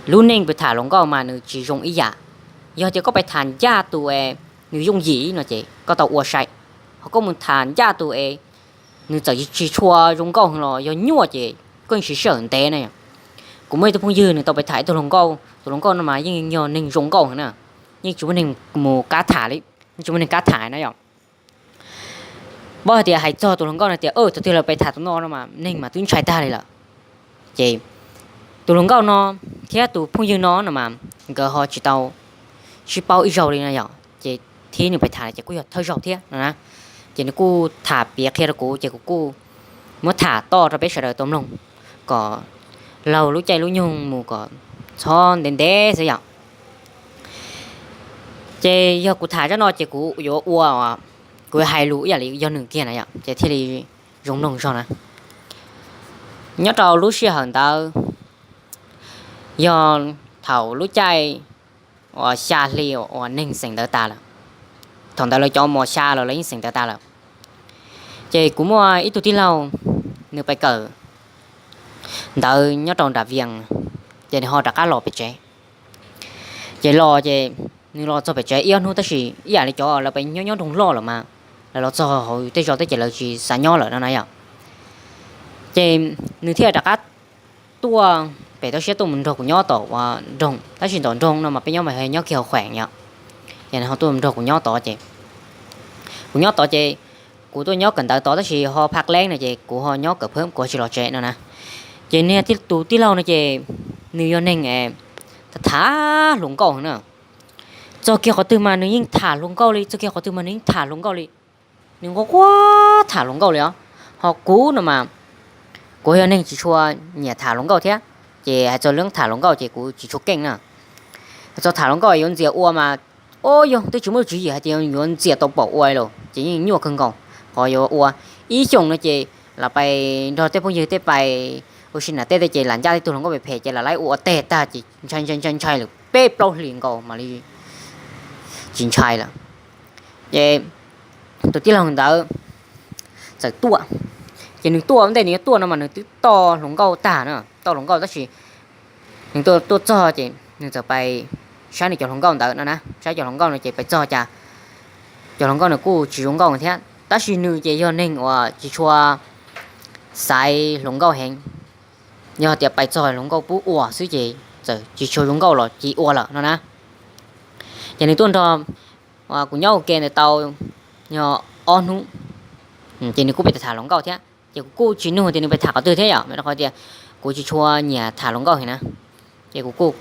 Lub neej peb tham hluas nkauj mas nws tsis zoo ib yam. Yog tias koj pais tham ncaj tus es nws yooj yim no ces koj tau ua sai, ho koj mus tham ncaj tus es nws txawm tsis tshua zoo nkauj los yog nyuaj ces koj yeej siv sij hawm ntev na yom. Kuv muaj ib tug phooj ywg nws tau pais tham ib tug hluas nkauj, tus hluas nkauj no mas yeej yog neeg zoo nkauj heev na, yeej tsis muaj neeg mus kab tham li, yeej tsis muaj neeg kab tham na yom. Paub hais tias hais txog tus hluas nkauj no tias thaum twg lawv pais tham tus no no mas neeg mas twb ntshai tag li lawm. Ces tus hluas nkauj no thiab tus phooj ywg no no mas nkawd ho tsis tau sib paub ib zaug li no yom, ces thiab nws pais tham ces kuj yog thawj zaug thiab no na. Ces nws kuj tham piav qhia rau kuv ces kuv kuj muab tham toj rau peb sawv daws tau mloog kom laug lub caij lub nyoog mus kom txhob ntev ntev xwb yom. Ces yog kuv tham zaj no ces kuv yuav ua, kuv yuav hais lus ib yam li yog nws kiag na yom, ces thiaj li zoo mloog zog na. Nyob rau lub sij hawm ntawd yog thaum lub caij uas xya hli uas neeg xeem ntawv tas lawm. Thaum ntawd lawv cov mos xya los lawv yeej xeem ntawv tas lawm. Ces kuv muaj ib tug tij laug, nws pais kawm ntawv nyob rau nram Vias, ces nws ho rov qab los pem tsev. Ces los ces nws los txog pem tsev ib ob hnub tab sis ib yam li cov lawv pais nyob nyob nroog loj lawm mas, lawv los txog hauv tej zos teb ces lawv tsis xav nyob lawm no na yom. Ces nws thiaj rov qab tuaj pem toj siab tuaj mus nrog kuv nyob tom uas nroog, tab sis tom nroog no mas peb nyob mas nyob kiag hauv khueem yom. Ces nws ho tuaj nrog kuv nyob tod ces, kuv nyob tod ces kuv tuaj nyob kawm ntawv tod tab sis ho pha leeb no ces kuv ho nyob kawm phab kuv ho tsis los tsev no na. Ces niag tus tij laug no ces nws yog neeg tham hluas nkauj na. Txog kiag qhov twg mas nws yeej tham hluas nkauj li, txog kiag qhov twg mas nws yeej tham hluas nkauj li. Nws nquag quaj tham hluas nkauj li os. Ho kuv no mas kuv yog neeg tsis tshua nyiam tham hluas nkauj thiab, ces hais txog lub tham hluas nkauj ces kuv tsis tshua keej na. Hais txog tham hluas nkauj yuav ntxias ua mas, o yog twb tsis muaj tswv yim hais tias yuav ntxias tau pom ua li lawm ces yeej nyuaj kawg nkaus. Qhov yuav ua ib xyoos no ces lam pais nrog tej phooj ywg tej pais ua si nram tej tej ces lam ncaj tej tug hluas nkauj phem phem ces lam laib ua ua teg tag ces ntshai ntshai ntshai ntshai lawm peb plaub hlis nkaus mam li tsis ntshai lawm. Ces tus tij laug ntawd txawm tuaj, ces nws tuaj ua ntej nws yuav tuaj no mas nws twb toj hluas nkauj tag na, toj hluas nkauj tab sis nws tuaj txog ces nws txawm pais saib nws cov hluas nkauj ntawd no na, saib cov hluas nkauj no ces pais txog cas cov hluas nkauj nws kuj tsis zoo nkauj thiab tab sis nws ces yog neeg uas tsis tshua xaiv hluas nkauj heev. Yog tias pais txog hluas nkauj pub ua xwb ces txawm tsis tshua zoo nkauj los cia ua lawm no na. Ces nws tuaj nrog kuv nyob ua ke ntawd tau yog ob hnub, ces nws kuj pais tham hluas nkauj thiab ces kuv kuj tsis nug tias nws pais tham qhov twg thiab yom, rau qhov tias kuv tsis tshua nyiam tham hluas nkauj heev na. Ces kuv kuj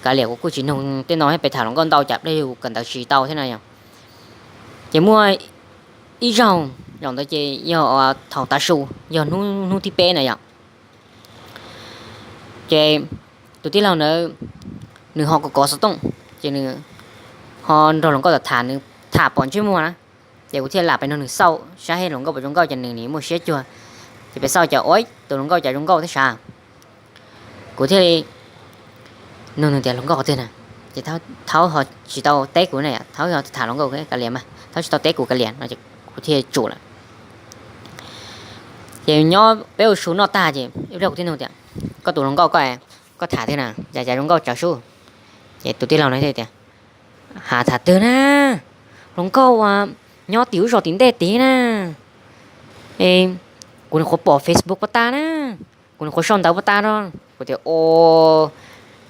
kav liam, kuv kuj tsis nug tej no thiab, pais tham hluas nkauj ntau cas pliag yug kawm ntawv tsis tau thiab na yom. Ces muaj ib zaug zaum ntawd ces yog thaum tav su, yog hnub thib peb na yom. Ces tus tij laug ntawd nws ho kov kov xov tooj, ces nws ho nrog hluas nkauj tham, nws tham pom ntsej muag na. Ces kuv thiaj lam pais nrog nws xauj saib hluas nkauj puas zoo nkauj, ces nws nim muaj siab cuag. Ces pais xauj cas ua tus hluas nkauj cas zoo nkauj thiab sav. Kuv thiaj li nug nws tias hluas nkauj qhov twg na, ces thaub ho tsis tau teb kuv na, thaub ho tham hluas nkauj kav liam mas thaub tsis tau teb kuv kav liam no, kuv thiaj tsum lawm. Ces nyob peb ua su noj tag ces ib pliag kuv thiaj nug tias koj tus hluas nkauj koj, koj tham twg na, cas cas zoo nkauj tsawv sub. Ces tus tij laug no thiaj tias ha tham twg na, hluas nkauj uas nyob tim lub zos tim ntej tid na, kuv nyuam qhuav pom Facebook puag ta na, kuv nyuam qhuav sau ntawv puag ta no. Kuv tias o,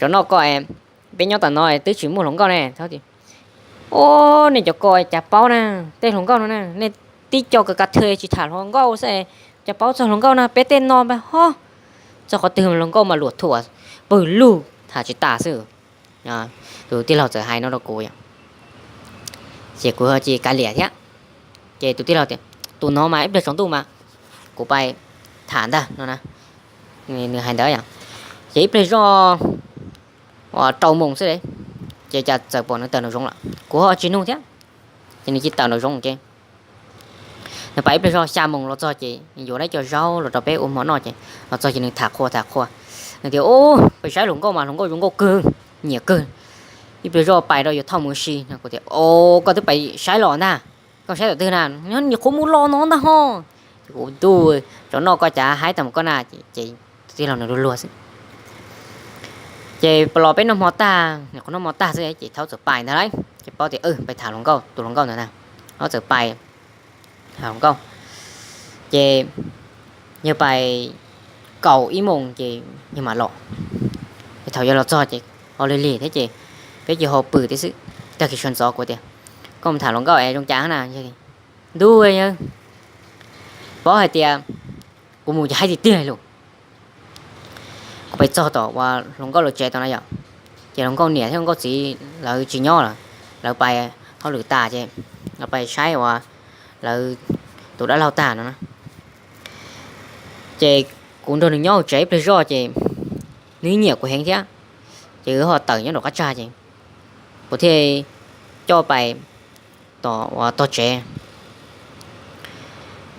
cov noj koj, peb nyob tam no twb tsis muaj hluas nkauj ne. O, nej cov ko cas paub na, tej hluas nkauj no na nej tib co ka ka thw tsis tham hluas nkauj xwb, cas paub txog hluas nkauj na, peb tej no mas ho txog qhov twg hluas nkauj mas luam thuam pawg lug tham tsis tas xwb. Tus tij laug txawm hais no rau kuv, ces kuv ho cia kav liam thiab. Ces tus tij laug tias tus no mas ib pliag tsaus ntuj mas kuv pais tham ntag no na. Nws hais ntawd yom, ces ib pliag zoj rau moos xwb, ces cas txawm pom nws tawm nraum zoov lawm, kuv ho tsis nug thiab. Ces nws cia tawm nraum zoov ces nws pais ib pliag zoj xya moos los txog ces yuav dab cov zaub los rau peb ua hmo noj ces los txog ces nws tham qhua tham qhua. Nws tias o, pais saib hluas nkauj mas hluas nkauj zoo nkauj kawg, nyiam kawg. Ib pliag zoj pais rau yuav thauj mus ua si no, kuv tias o, koj twb pais saib los ntag, koj saib tom twg na, nws qhuav mus los no ntag ho. Ces kuv tu, cov noj koj cas haib tag mus koj na, ces tus tij laug nws luag luag xwb. Ces los peb noj hmo tag, nyuam qhuav noj hmo tag xwb ces thaum txawm pais ntag lauj, ces paub tias pais tham hluas nkauj, tus hluas nkauj ntawd na, thaum txawm pais tham hluas nkauj, ces yog pais kaum ib moos ces yog mam los. Ces thaum yog los txog ces ho lig lig thiab ces peb cia ho pw thiab xwb. Tag kis sawv ntxov kuv tias, koj mus tham hluas nkauj es zoo cas na? Ntuj, paub hais tias kuv mus ces haib tiag tiag li lauj. Kuv pais txog tom uas hluas nkauj lawv tsev tod na yom, ces hluas nkauj niam thiab hluas nkauj txiv lawv tsis nyob lawm, lawv pais hauj lwm tas ces lawv pais saib uas lawv tus dab laug tag no na. Ces kuv nrog nws nyob hauv tsev ib pliag zoj ces nws nyiam kuv heev thiab, ces wb ho tawm nyob nraum qab tsag ces kuv thiaj coj pais tom uas tog tsev.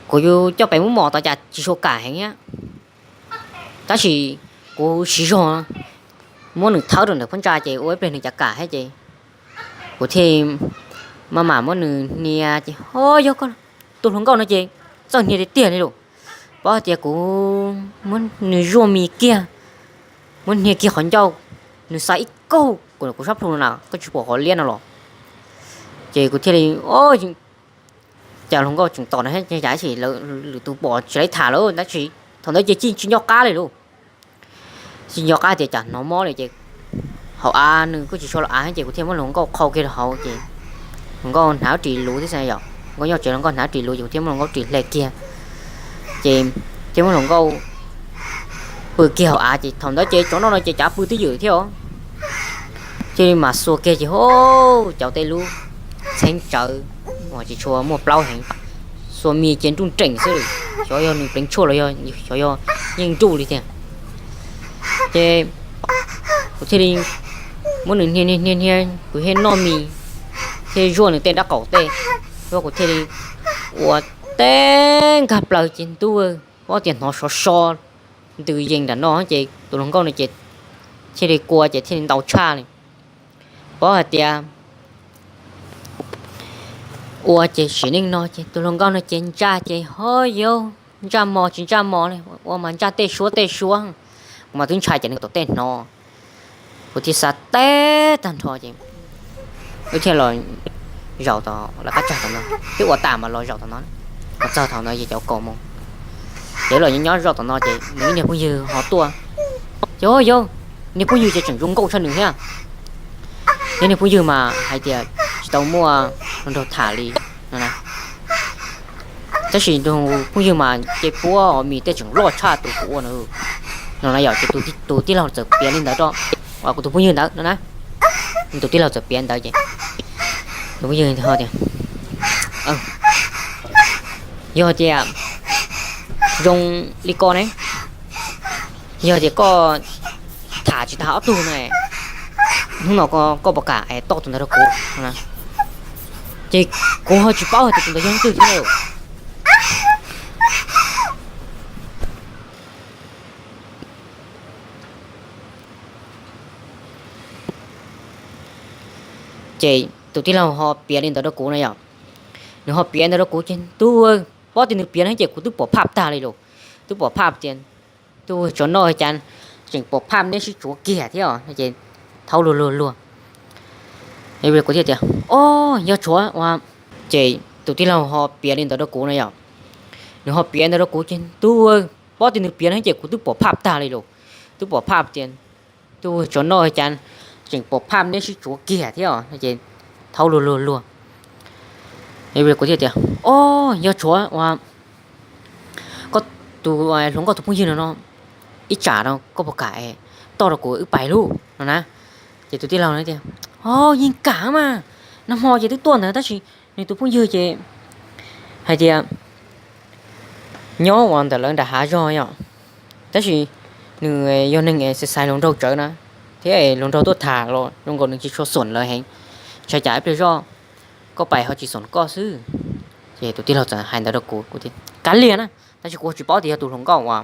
Kuv yuav coj pais muab mos tod cas tsis tshua kam heev thiab, tab sis kuv siv zog muab nws thawb rau ntawm phab ntsa ces ua ib pliag nws cas kam thiab ces kuv thiaj maj mam muab nws hnia ces ho yog koj tus hluas nkauj no ces txawj hnia tiag tiag li lauj. Paub hais tias kuv muab nws zuaj mis kiag, muab hnia kiag qhov ncauj, nws xa ib kaug kuv sab plhu no na, koj tsis pom qhov liab no los? Ces kuv thiaj li, o, cas hluas nkauj tseem tom no thiab cas sim lwm tus pom tsis laib tham lawm tab sis thaum ntawd ces tsis nco qab li lauj. Tsis nco qab tias cas hnov mob li ces hauv av nws kuj tsis tshua los av ces kuv thiaj muab hluas nkauj qhau kiag rau hauv ces hluas nkauj hnav ris luv thiab xwb yom, hluas nkauj nyob tsev hluas nkauj hnav ris luv ces kuv thiaj muab hluas nkauj ris hle kiag ces thiaj muab hluas nkauj pw kiag hauv av ces thaum ntawd ces tsov noj no ces cav pw twj ywm thiab os. Thiaj li mas xuas kiag ces ho cov tej lub txheeb tsawv uas tsis tshua muaj plaub heev, xuas mis ces nruj nreem xwb, xyov yog nws pleev tshuaj los yog xyov yog yeej nruj li tiag. Ces kuv thiaj li muab nws hnia hnia hnia, kuv thiaj noj mis, thiaj zuaj nws tej nrab qaum tej, kuv thiaj li ua teb nkag plaws ces ntuj, paub tias hnov sov so ntws yees nram no ces tus hluas nkauj no ces thiaj li kua ces thiaj li ntau tshaj li. Paub hais tias ua ces sim neej no ces tus hluas nkauj no ces ntsaj ces ho yau, ntsaj mos tsis ntsaj mos li, ua mas ntsaj tej suab tej suab, kuv mas twb ntshai ces nws tom tej hnov. Kuv thiaj xav teb tag nrho ces wb thiaj los zaum tom lawv qab tsag tom no, twb ua tas mas los zaum tom no, los txog thaum no yog cov kaum moos. Ces los nyob nyob zoj tom no ces nws ib niag phooj ywg ho tuaj, ces ho yau, niag phooj ywg ces tseem zoo nkauj tshaj nws thiab. Yog niag phooj ywg mas hais tias tsis tau muaj hluas nraug tham li no na, tab sis phooj ywg mas ces puab mis tej tseem loj tshaj tus kuv ua no no na yom. Ces tus tij laug txawm piav li ntawd rau kuv tus phooj ywg ntawd no na. Tus tij laug txawm piav ntawd ces tus phooj ywg tias, yog tias zoo li ko ne, yog tias koj tham tsis tag ob tug no, hnub no koj puas kam es toj tus ntawd rau kuv? Ces kuv ho tsis paub hais tias tus ntawd yog leej twg thiab na. Ces tus tij laug ho piav li ntawd rau kuv na yom. Nws ho piav ntawd rau kuv ces ntuj, paub tias nws piav no ces kuv twb pom phaj tag li lauj. Twb pom phaj tias, ntuj, tsov noj cas tseem pom phaj neb sib tsuav kiag thiab os no ces thaub luag luag luag. Kuv thiaj tias, o, yog tsov ua. Ces tus tij laug ho piav li ntawd rau kuv na yom. Nws ho piav ntawd rau kuv ces ntuj, paub tias nws piav no ces kuv twb pom phaj tag li lauj. Twb pom phaj tias, ntuj, tsov noj cas tseem pom phaj neb sib tsuav kiag thiab os no ces thaub luag luag luag. Kuv thiaj tias, o, yog tsov ua, koj tus hluas nkauj tus phooj ywg no no, ib tsam no koj puas kam toj rau kuv wb pais lauj no na. Ces tus tij laug no tias, o, yeej kam mas, nag hmo ces twb tuaj ntawd tab sis nws tus phooj ywg ces hais tias nyob uas ntawm lawv nram hav zog yom, tab sis nws yog neeg xais xais hluas nraug tsawv na, thiab hluas nraug tuaj tham los zoo nkaus nws tsis tshua xoom lawv heev, ntshai cas ib pliag zoj koj pais ho tsis xoom koj xwb. Ces tus tij laug txawm hais ntawd rau kuv, kuv thiaj kav liam na, tab sis kuv ho tsis paub tias yog tus hluas nkauj uas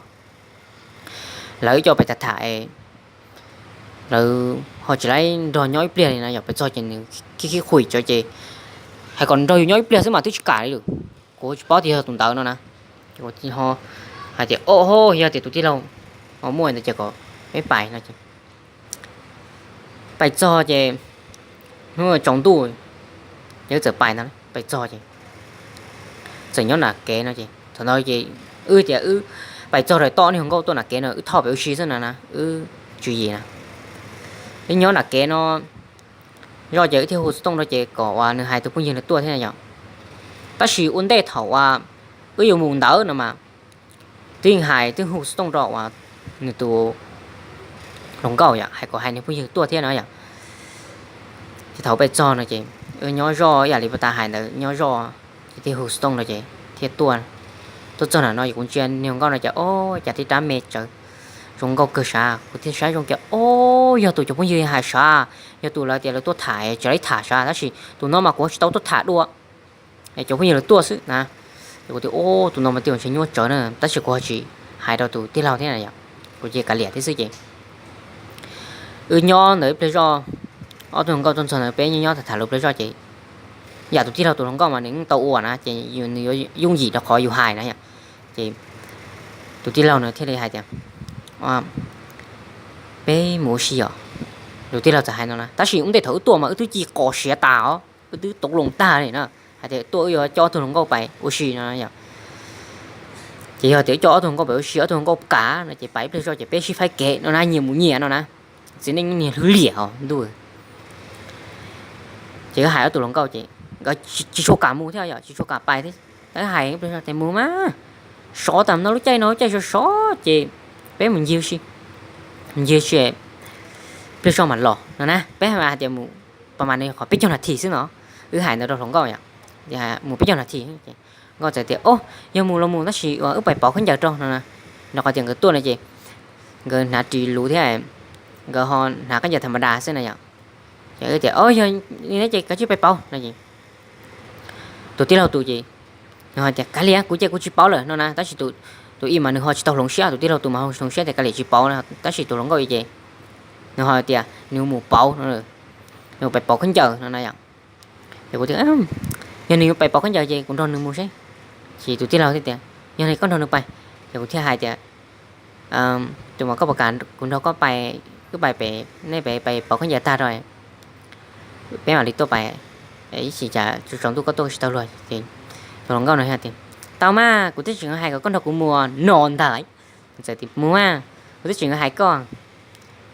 lawv coj pais tham tham es lawv ho tsis laib nrog nyob ib pliag li na yom, pais txog ces nws khib khib qhuim tsawv ces hais kom nrog yus nyob ib pliag xwb mas twb tsis kam li lawm. Kuv tsis paub tias yog tus ntawd no na, ces kuv ho hais tias, o ho, yog tias tus tij laug ho muaj ntawd ces kom peb pais no ces Pais txog ces hnub tsaus ntuj, ces wb txawm pais ntag, pais txog ces txawm nyob nram kev no ces thaum ntawd ces wb tias wb pais txog daim toj niag hluas nkauj tuaj nram kev no wb thauj pem ua si xwb na na, wb tswv yim na. Wb nyob nram kev no zoj ces wb thiaj hu xov tooj rau ces kom uas nws hais tus phooj ywg nws tuaj thiab na yom. Tab sis ua ntej thaum uas wb yuav mus ntawd no mas twb yeej hais twb hu xov tooj rau uas nws tus hluas nkauj yom, hais kom hais nws phooj ywg tuaj thiab no yom. Ces thaum pais txog no ces wb nyob zoj ib yam li puag ta hais ntawd, nyob zoj ces thiaj hu xov tooj rau ces thiaj tuaj. Tuaj txog nram no ces kuv ntsia niag hluas nkauj no ces o, cas tib rab me tsawv zoo nkauj kawg sav, kuv thiaj saib zoo kiag o, yog tus cov phooj ywg hais sav, yog tus lawv tias lawv tuaj tham tsis laib tham sav, tab sis tus no mas kuv tsis tau tuaj tham dua. Cov phooj ywg lawv tuaj xwb na. Ces kuv tias o, tus no mas tej zaum ntshe nyuaj tsawv na, tab sis kuv ho tsis hais rau tus tij laug thiab na yom, kuv cia kav liam thiab xwb ces wb nyob ntawd ib pliag zoj, ob tug hluas nkauj tuaj txog ntawd peb nyob nyob tham tham lus pliag zoj ces yam tus tij laug tus hluas nkauj mas nws yeej tau ua na ces nws yuav yooj yim rau qhov yus hais na yom. Ces tus tij laug nws thiaj li hais tias peb mus ua si os. Tus tij laug txawm hais no na, tab sis ua ntej thaum wb tuaj mas wb twb ci qos siav tas os, wb twb tau loo tag li na, hais tias tuaj wb yuav coj ob tug hluas nkauj pais ua si no yom. Ces yog tias wb coj ob tug hluas nkauj pais ua si ob tug hluas nkauj kam no ces pais ib pliag zoj ces peb sib faib kev no na, nyias mus nyias no na. Txiv neej niag hlwb liam os ntuj. Ces wb hais ob tug hluas nkauj ces nkawd tsis tshua kam mus thiab yom, tsis tshua kam pais thiab. Wb hais ib pliag zoj tias mus mas, sov tas no lub caij no lub caij sov sov ces peb mus ncig ua si, ncig ua si pliag zoj mam los no na, peb hais mas hais tias mus pas mas nws qhov peb caug nas this xwb no. Wb hais ntawd rau hluas nkauj yom, mus peb caug nas this. Nkauj txawm tias o, yog mus los mus tab sis wb pais pauv khaub ncaws rau no na. Rau qhov tias nkawd tuaj no ces nkawd hnav ris luv thiab, nkawd ho hnav khaub ncaws tham ma das xwb na yom. Ces wb tias o, yog li no ces kav tsij pais pauv no ces tus tij laug tus ces nws ho tias kav liam, kuv ces kuv tsis pauv lawm no na, tab sis tus ib mas nws ho tsis tau hloov siab, tus tij laug tus mas ho hloov siab tias kav liam tsis pauv, tab sis tus hluas nkauj ces nws ho tias nws mus pauv no, nws pais pauv khaub ncaws no na yom. Ces kuv tias yog nws yuav pais pauv khaub ncaws ces kuv nrog nws mus seb. Ces tus tij laug thiaj tias yog li koj nrog nws pais. Ces kuv thiaj hais tias tus mas koj puas kam kuv nrog koj pais, wb pais pem nej pem pais pauv khaub ncaws tag rau peb mam li tuaj pais, ib chim cas tsaus ntuj koj tuaj tsis tau luag. Ces tus hluas nkauj no tias tau mas, kuv twb tseem hais kom koj nrog kuv mus no ntag lauj. Txawm tias mus mas, kuv twb tseem hais koj.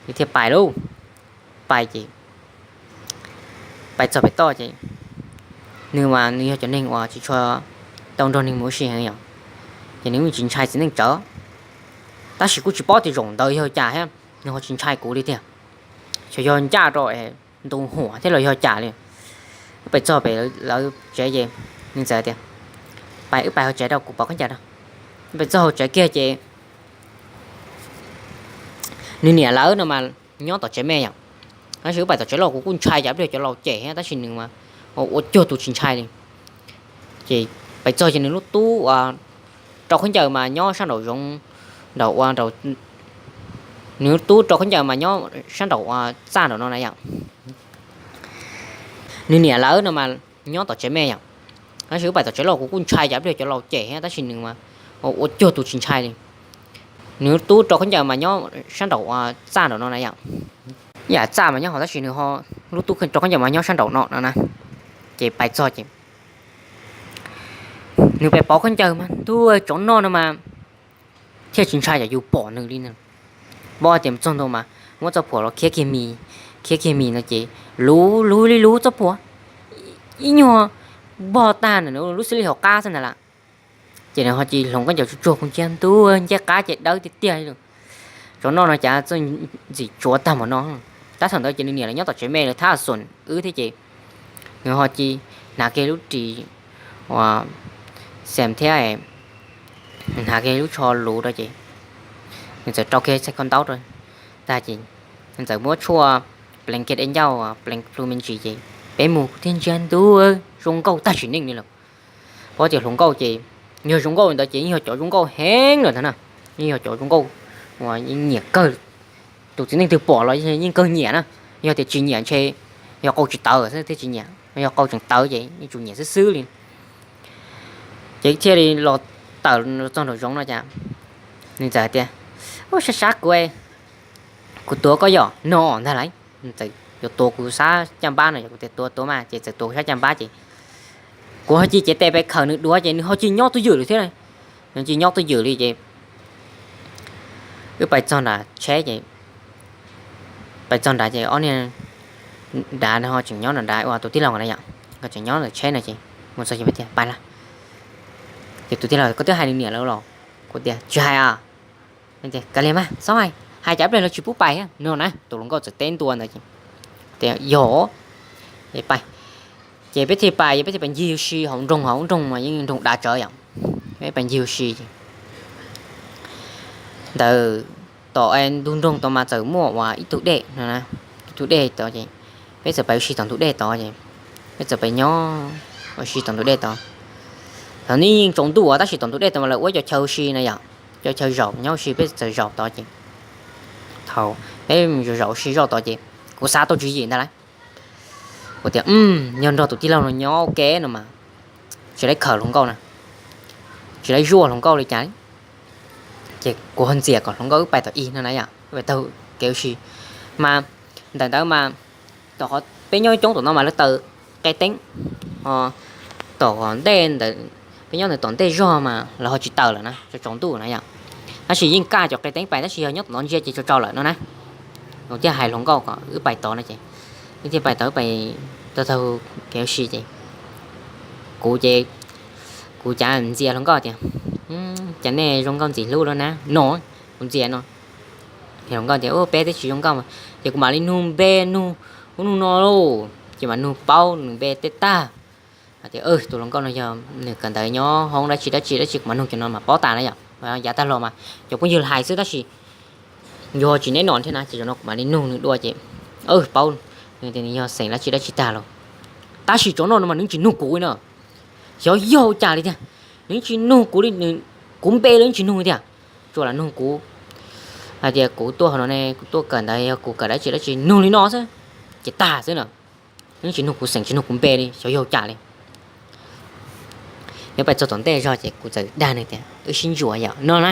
Ces thiaj pais lauj. Pais ces pais txog pem toj ces nws mas nws yog cov neeg uas tsis tshua tau nrog neeg mus ua si heev yom, ces nws yeej tsis ntshai txiv neej tsawv. Tab sis kuj tsis paub tias zaum ntawd yog cas thiab nws ho tsis ntshai kuv li tiag, xyov yog ncaj rau ntu huam thiab los yog cas li. Wb pais txog pem lawv tsev ces nws txawm tias pais, wb pais hauv tsev rau kuv pauv khaub ncaws rau. Wb pais txog hauv tsev kiag ces nws niam lawv no mas nyob tom tsev me yom, tab sis wb pais tom tsev loj kuv kuj ntshai cas pliag cov laus cem thiab, tab sis nws mas ua cuag tus tsis ntshai li. Ces pais txog ces nws lub tub uas rau khaub ncaws mas nyob sab nraum zoov, nraum ua nraum, nws lub tub rau khaub ncaws mas nyob sab nraum uas txaj nraum no na yom. Nws niam lawv no mas nyob tom tsev me yom, tab sis wb pais tom tsev loj kuv kuj ntshai cas pliag cov laus cem thiab, tab sis nws mas ua cuag tus tsis ntshai li. Nws lub tub rau khaub ncaws mas nyob sab nraum uas txaj nraum no na yom. Yam txaj mas nyob hauv tab sis nws ho lub tub rau khaub ncaws mas nyob sab nraum no no na. Ces pais txog ces nws pais pauv khaub ncaws mas ntuj, tsov noj no mas thiaj tsis ntshai cov yus pom nws li na. Paub tias mus txog ntua mas muab txoj phuam los khiav kiag mis, khiav kiag mis no ces luv luv li luv txoj phuam ib nyuag npog tag ntawm lub xib lij hauv qab xwb ntag lawm. Ces nws ho cia li hloov khaub ncaws tsuag tsuag kuj ntsia ntua ncej qab ces dawb tiag tiag li. Tsov noj no cas txawj ntxim tsuav tag npaum no. Tab thaum ntawd ces nws niam lawv nyob tom tsev me lawv thab xom wb thiab ces nws ho cia li hnav kiag lub ris uas xam thiab hnav kiag lub tsho luv rau ces nws txawm rau kiag txhais ko ntaub rau tag ces nws txawm muab tshuaj pleev kiag dej ncauj pleev plhu me ntsis ces peb mus thiab ntsia ntua zoo nkauj tag sim neej li lawm. Paub tias hluas nkauj ces yog zoo nkauj ntawd ces yeej yog cov zoo nkauj heev lawm ntag na, yeej yog cov zoo nkauj uas yeej nyiam kawg. Tus txiv neej twg pom los yeej kawg nyiam na, yog tias tsis nyiam ntshe yog qau tsis tawv xwb thiaj tsis nyiam, yog qau tseem tawv ces yeej tsuas nyiam xwb xwb li. Ces thiaj li los tawm txog nraum zoov no cas nws txawm hais tias, ub, sab sab kuv, kuv tuav koj yom no ntag lauj. Nws txawm yuav tuav kuv sab caj npab no, yog kuv tias tuav tuav mas ces txawm tuav kuv sab caj npab ces kuv ho cia cev tes pais khawm nws duav ces nws ho cia nyob twj ywm li thiab. Nws cia nyob twj ywm li ces wb pais txog nram tsheb ces, pais txog nrad ces ob niag dav ho tseem nyob nram nrad, ua tus tij laug na yom, nkawd tseem nyob ntawm tsheb no ces mus txog ces tias pais lawm. Ces tus tij laug, koj twb hais nws niam lawv los? Kuv tias tsis hais a. Kav liam mas txhob hais, hais cas ib pliag lawv tsis pub pais no na. Tus hluas nkauj txawm teb ntua ntawd ces tias yog, pais. Ces peb thiaj pais, peb thiaj pais ncig ua si hauv nroog, hauv nroog mas yeej nroog dav tsawv yom. Peb pais ncig ua si ces ntawm tom ntug nroog tod mas txawm muaj ua ib tug dej no, ib tug dej tod ces peb txawm pais ua si tom ntug dej tod ces peb txawm pais nyob ua si tom ntug dej tod. Thaum ntawd yeej tsaus ntuj tab sis tom ntug dej tod mas lawv ua cov chaw ua si na yom, cov chaw zaum nyob ua si, peb txawm zaum tod ces thaum peb zaum ua si zoj tod ces kuv xav tau tswv yim ntag lauj. Kuv tias yog nrog tus tij laug no nyob ua ke no mas tsis laib khawm hluas nkauj na, tsis laib zuaj hluas nkauj li cas li. Ces kuv ho ntxias kom hluas nkauj wb pais tom ib no na yom, wb pais taug kev ua si. Mas ntawm ntawd mas tom qhov peb nyob coob tom no mas lawv taws qe teeb, tom ntej ntawd, peb nyob ntawm tom ntej zog mas lawv ho tsis taws lawm na, tsaus ntuj na yom. Tab sis yeej kaj cov qe teeb pais tab sis yog nyob tom no ntsia ces tsaus tsaus lawm no na. Kuv thiaj hais hluas nkauj kom wb pais tod no ces wb thiaj pais tod, wb pais taug taug kev ua si ces kuv ces kuv cav ntxias hluas nkauj tias cas nej zoo nkauj ntxim hlub lawm na no. Kuv ntxias no, hluas nkauj tias peb twb tsis zoo nkauj ces kuv mam li nug npe, nug ub nug no lauj, ces mam nug paub nws npe tej tag. Hais tias tus hluas nkauj no yog nws kawm ntawv nyob hoob dab tsi dab tsi dab tsi, kuv mam nug cov no mas paub tas na yom. Yav tag los mas cov phooj ywg hais xwb tab sis yog tsis neb no thiab na ces zaum no kuv mam li nug nws dua ces paub nws tias nws yog xeem dab tsi dab tsi tag los. Tab sis tsov no no mas nws tsis nug kuv no, xyov yog cas li tiag, nws tsis nug kuv li, kuv npe los tsis nug tiag, tsuas lam nug kuv hais tias kuv tuaj hauv no ne, kuv tuaj kawm ntawv, yog kuv kawm dab tsi dab tsi, nug li no xwb ces tag xwb na. Nws tsis nug kuv xeem, tsis nug kuv npe li, xyov yog cas li. Nyob pais txog tom ntej zog ces kuv txawm dag nws tias wb sib ntsuas yom no na.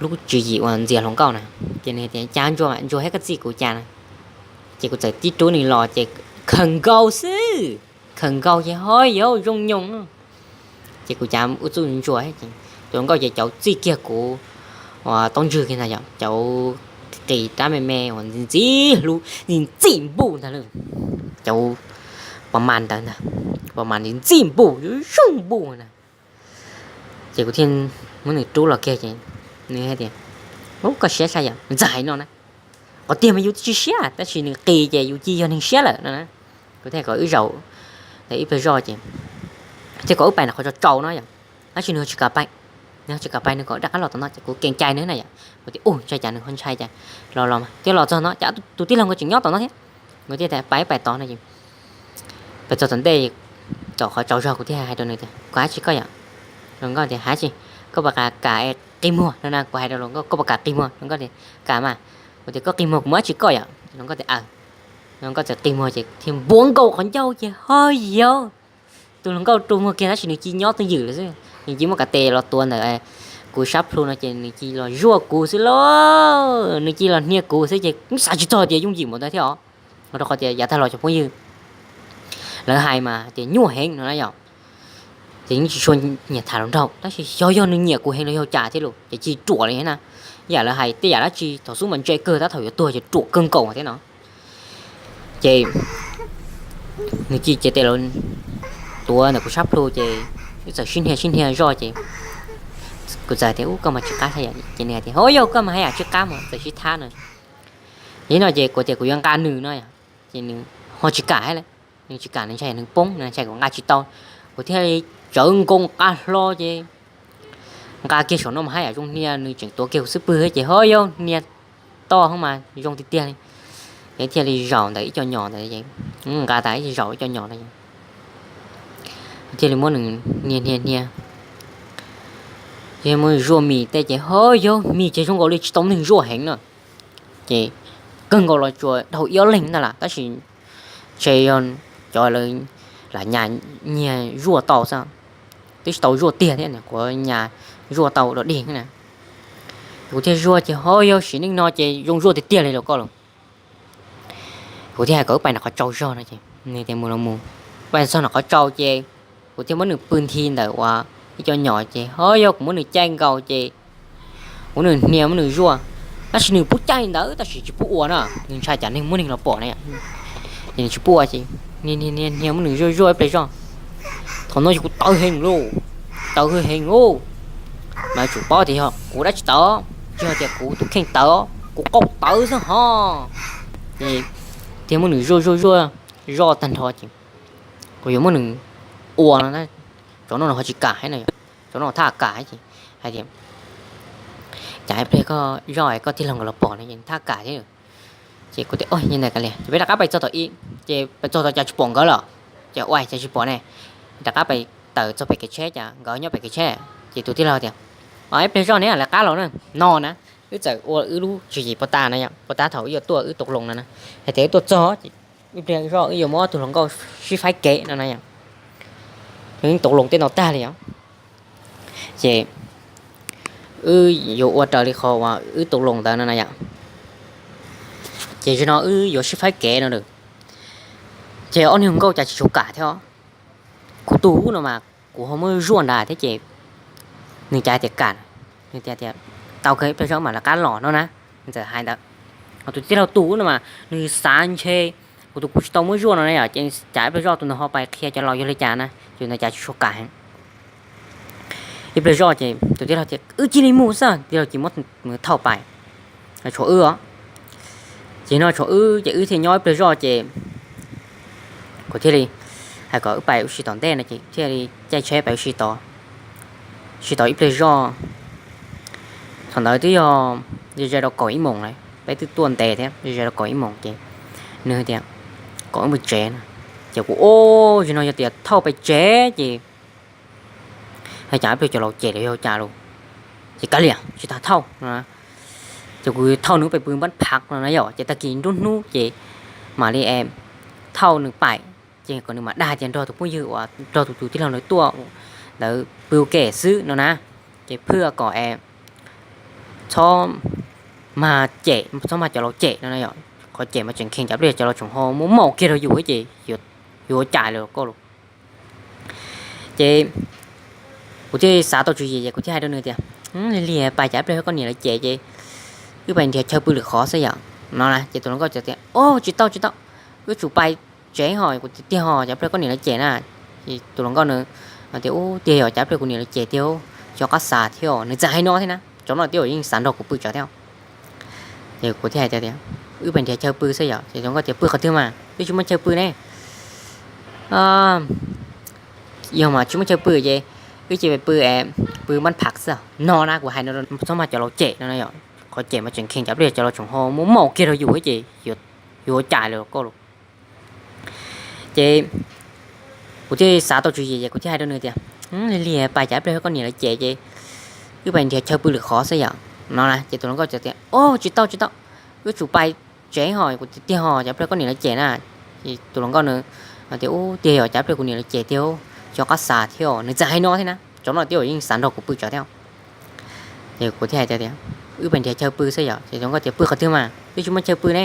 Lub tswv yim uas ntxias hluas nkauj na, ces nws tias cas ntsuas, ntsuas thiab koj txij kuv cas na. Ces kuv txawm tib rub nws los ces khawm nkaus xwb, khawm nkaus ces ho yuav zoo nyoos. Ces kuv cav ua txuj ntsuas, tus hluas nkauj ces cauv txij kiag kuv taub ntswg kiag ntag yom, cauv qis rab me me uas ntxim ntxim hlub ntxim ntxim npuj ntag lauj, cauv pas mas ntawd ntag, pas mas ntxim ntxim npuj zoo npuj ntag. Ces kuv thiaj muab nws rub los kiag ces nws hais tias, ub, koj siab sai yom, ntxais no na. Qhov tiag mas yus tsis siab tab sis nws qis ces yus cia yog neeg siab lawm no na. Kuv thiaj kom wb zaum ib pliag zoj ces thiaj kom wb pais nram qhov tsau tsau no yom, tab sis nws ho tsis kam pais, nws ho tsis kam pais, nws kom rov qab los tom no ces kuv kees cai nws na yom. Kuv tias ub, ntshai cas nws ho ntshai cas, los los mas thiaj los txog no cas tus tij laug nkawd tseem nyob tom no thiab. Kuv thiaj tias pais pais tod no ces pais txog tom ntej, tom qhov tsaus zog kuv thiaj hais rau nws tias koj hais tsis koj yom. Hluas nkauj tias hais tsis, koj puas kam kam qi muag no na, kuv hais rau hluas nkauj koj puas kam qi muag, hluas nkauj tias kam mas. Kuv tias koj qi muag kuv muab dab tsi koj yom, hluas nkauj tias aws. Hluas nkauj txawm qi muag ces thiaj npuav nkaus qhov ncauj ces ho yog tus hluas nkauj rua muag kiag tab sis nws cia nyob twj ywm lawm xwb, nws cia muab kav tes los tuav ntawm kuv sab plhu no ces nws cia los zuaj kuv xwb lauj, nws cia los hnia kuv xwb ces kuv xav tsis txog tias yooj yim npaum ntawd thiab os. Rau qhov tias yav tag los cov phooj ywg lawv hais mas tias nyuaj heev no na yom. Ces yeej tsis tshua nyiam tham hluas nraug tab sis xyov yog nws nyiam kuv heev los yog cas thiab los ces cia ruam li na. Yam lawv hais tej yam dab tsi thaum xub mas ntse kawg tab thaum yuav tuag ces ruam kawg nkaus thiab no. Ces nws cia cev tes los tuav ntawm kuv sab plhu ces wb txawm sib hnia sib hnia zoj ces kuv txawm tias ub, koj mas tsw qab thiab yom, ces nws hais tias ho yog koj mas haj yam tsw qab mas txawm sib thab no. Yog li no ces kuv tias kuv yuav nqa nws no, ces nws ho tsis kam thiab, nws tsis kam, nws ntshai nws poob, nws ntshai kuv nqa tsis tau. Kuv thiaj li tsawv nkoos nqa hlo ces nqa kiag saum no mas haj yam zoo hnia, nws tseem tuav kiag kuv xub pwg ces ho yog hnia toj hoob mas zoo tiag tiag li. Ces thiaj li zaum ntawm ib co nyom ntawd, nqa tas ib zaum ib co nyom ntawd, thiaj li muab nws hnia hnia hnia, thiaj muab zuaj mis tej ces ho yog mis ces zoo nkaus li tsis tau neeg zuaj heev na. Ces kawg nkaus los tsuas dhau ib ob leeg ntag lawm tab sis ntshe yog cov lawv lam nyas nyiag zuaj tau xwb, twb tsis tau zuaj tiag thiab, nyuam qhuav nyas zuaj tau dog dig na. Kuv thiaj zuaj ces ho yog sim neej no ces zoo zuaj tiag tiag li los koj los. Kuv thiaj hais kom wb pais nram qhov tsau zog no ces nws tias mus los mus. Pais txog nram qhov tsau ces kuv thiaj muab nws pw nthi ntawm uas ib co nyom ces ho yog kuv muab nws caij nkaus ces kuv muab nws hnia muab nws zuaj, tab sis nws pub caij ntawd tab sis tsis pub ua na, nws ntshai tsam neeg muaj neeg los pom na. Ces nws tsis pub ua ces hnia hnia muab nws zuaj zuaj ib pliag zoj. Thaum no ces kuv tawv heev lauj, tawv heev lauj. Mas yuav tsum paub tias yog kuv dab tsi tawv, tsis yog tias kuv tus kheej tawv, kuv qauj tawv xwb ho. Ces thiaj muab nws zuaj zuaj zuaj zoj tag nrho ces kuv yuav muab nws ua no, tsov no ho tsis kam hais no, tsov no thaj kam ces hais tias cas ib pliag koj zoj koj tij laug nkawd los pom no ces thaj kam thiab. Ces kuv tias ua li ntawd kav liam ces peb rov qab pais txog tom ib, ces pais txog tom cas tsis pom nkawd lawm. Ces ua cas tsis pom ne, rov qab pais tawm txog pem kev tsheb cas nkawd nyob pem kev tsheb. Ces tus tij laug tias ib pliag zoj neb lawv qab los na, no na, wb txawm ua wb lub tswv yim pov tas na yom, pov tas thaum wb yuav tuaj wb tau loos no na, hais tias wb tuaj txog ces ib pliag zoj wb yuav muab ob tug hluas nkauj sib faib kev no na yom. Wb tau loos tej no tag li os, ces wb yuav ua raws li qhov uas wb tau loos ntawd no na yom. Ces zaum no wb yuav sib faib kev no lawm, ces ob niag hluas nkauj cas tsis tshua kam thiab. Kuv tus no mas kuv ho muab zuaj nrad thiab ces nws cas tias kam, nws tias tias tau kawg ib pliag zoj mam lawv qab los no na, nws txawm hais ntawd. Ho tus tij laug tus no mas nws xav ntshe kuv tus kuv tsis tau muab zuaj no na yom, ces cas ib pliag zoj tus ntawd ho pais qhia cov laus yog li cas na, ces ntawd cas tsis tshua kam heev. Ib pliag zoj ces tus tij laug tias wb cia li mus xwb, tij laug cia li muab thauj pais, tshuav wb os. Ces no tshuav wb ces wb thiaj nyob ib pliag zoj ces kuv thiaj li hais kom wb pais ua si tom ntej no ces thiaj li caij tsheb pais ua si tod, si tod ib pliag zoj. Thaum ntawd twb yog ze ze rau kaum ib moos lawm, peb twb tuaj ntev thiab, ze ze rau kaum ib moos ces nws tias kom wb mus tsev no. Ces kuv ua, zaum no yog tias thauj pais tsev ces hais cas ib pliag cov laus cem los yog cas los, ces kav liam tsis tas thauj no. Ces kuv thauj nws pais pw npab phav no na yom, ces tag kis nruab hnub ces mam li thauj nws pais, ces kom nws mam dag tias nrog tus phooj ywg uas nrog tus tus tij laug ntawd tuaj ntawd pw ua ke xwb no na. Ces phwj kom txhob mag cem, txhob mag cov laus cem no na yom, qhov cem mas tseem kheev cas ib pliag cov laus tseem ho muab maum kiag rau yus ces yuav ua cas lawm koj los. Ces kuv thiaj xav tau tswv yim ces kuv thiaj hais rau nws tias lig lig pais cas ib pliag koj niam lawv cem ces wb pais nrhiav chaw pw lwm qhov xwb yom no na. Ces tus hluas nkauj tias o tsis tau tsis tau, wb tsum pais tsev ho, kuv tiag tiag ho cas ib pliag koj niam lawv cem na. Ces tus hluas nkauj nws tias u tiag yog cas ib pliag kuv niam lawv cem tiag, cov qab xav thiab nws txawm hais no thiab na, tsov no twb yeej xav nrog kuv pw tsawv thiab. Ces kuv thiaj hais tias wb pais nrhiav chaw pw xwb yom, ces tus hluas nkauj tias pw qhov twg mas twb tsis muaj chaw pw ne. Yog mas tsis muaj chaw pw ces wb cia li pw, pw npab phav xwb no na, kuv hais no txhob mag cov laus cem no na yom, qhov cem mas tseem kheev cas ib pliag cov laus tseem ho muab maum kiag rau yus ces yuav ua cas lawm koj los. Ces kuv thiaj xav tau tswv yim ces kuv thiaj hais rau nws tias lig lig pais cas ib pliag koj niam lawv cem ces wb pais nrhiav chaw pw lwm qhov xwb yom no na. Ces tus hluas nkauj tias o tsis tau tsis tau, wb tsum pais tsev ho, kuv tiag tiag ho cas ib pliag koj niam lawv cem na. Ces tus hluas nkauj nws tias u tiag yog cas ib pliag kuv niam lawv cem tiag, cov qab xav thiab nws txawm hais no thiab na, tsov no twb yeej xav nrog kuv pw tsawv thiab. Ces kuv thiaj hais tias wb pais nrhiav chaw pw xwb yom, ces tus hluas nkauj tias pw qhov twg mas twb tsis muaj chaw pw ne.